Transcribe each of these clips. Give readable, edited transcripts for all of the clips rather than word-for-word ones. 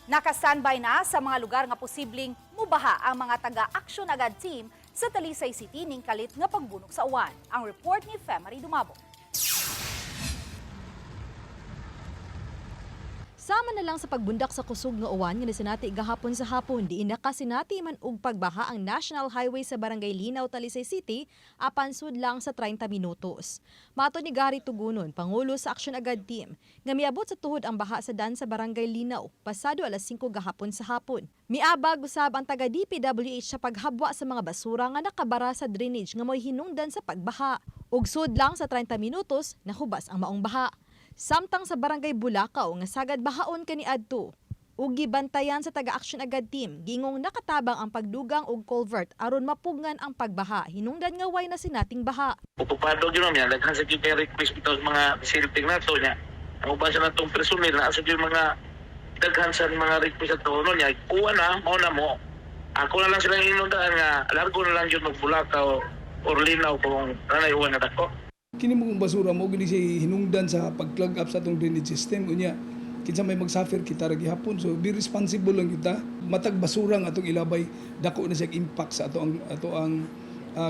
Naka-standby na sa mga lugar nga posibleng mubaha ang mga taga-Aksyon Agad team sa Talisay City ning kalit nga pagbunok sa uwan. Ang report ni Femary Dumabo. Sama na lang sa pagbundak sa kusog nga uwan nga nasinati gahapon sa hapon, diin nakasinati man og pagbaha ang National Highway sa Barangay Linaw, Talisay City, apan sud lang sa 30 minutos. Mato ni Gary Tugunon, pangulo sa Aksyon Agad Team, nga miabot sa tuhod ang baha sa dan sa Barangay Linaw, pasado alas 5 gahapon sa hapon. Miabag usab ang taga DPWH sa paghabwa sa mga basura nga nakabara sa drainage nga mo'y hinungdan sa pagbaha. Ug sud lang sa 30 minutos, nahubas ang maong baha. Samtang sa Barangay Bulacau nga sagad bahaon kaniadto. Ug gibantayan sa taga-Aksyon Agad team, gingong nakatabang ang pagdugang og culvert aron mapugngan ang pagbaha, hinungdan nga way na sinating baha. Okupado gyud niya, daghan sa gyud kay request bitaw sa mga silting nato niya. Ang uban sa natong personnel na sa gyud mga daghan sa mga request ato no niya. Kuha na, mao na mo. Ako na lang silang inundaan nga largo na lang gyud magbulakaw or linaw kung nanay uwan na dako. Kini mong basura mo gini siya hinungdan sa pag-clog up sa atong drainage system, unya kinsa may magsuffer, kita ra gihapon. So be responsible lang kita. Matag basura nga atong ilabay, dako na siya impact sa ato ang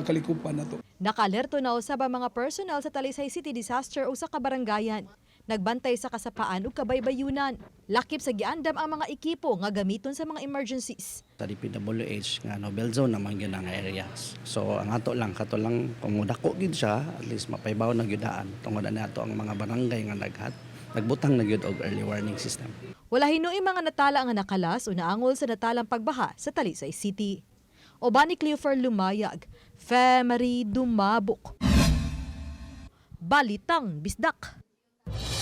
kalikupan nato. Nakalerto na usab ang mga personnel sa Talisay City Disaster o sa kabaranggayan. Nagbantay sa kasapaan ug kabaybayunan. Lakip sa giandam ang mga ekipo nga gamiton sa mga emergencies. Sa DPWH nga Nobel Zone naman gyud ang areas. So ang ato lang, kato lang kung dako gyud siya, at least mapaybaw na gyud daan tungod na ato ang mga barangay nga naghat nagbutang na gyud og early warning system. Wala hinuoy mga natala nga nakalas o naangol sa natalang pagbaha sa Talisay City. Uban ni Cleofer Lumayag, Femery Dumabok. Balitang Bisdak.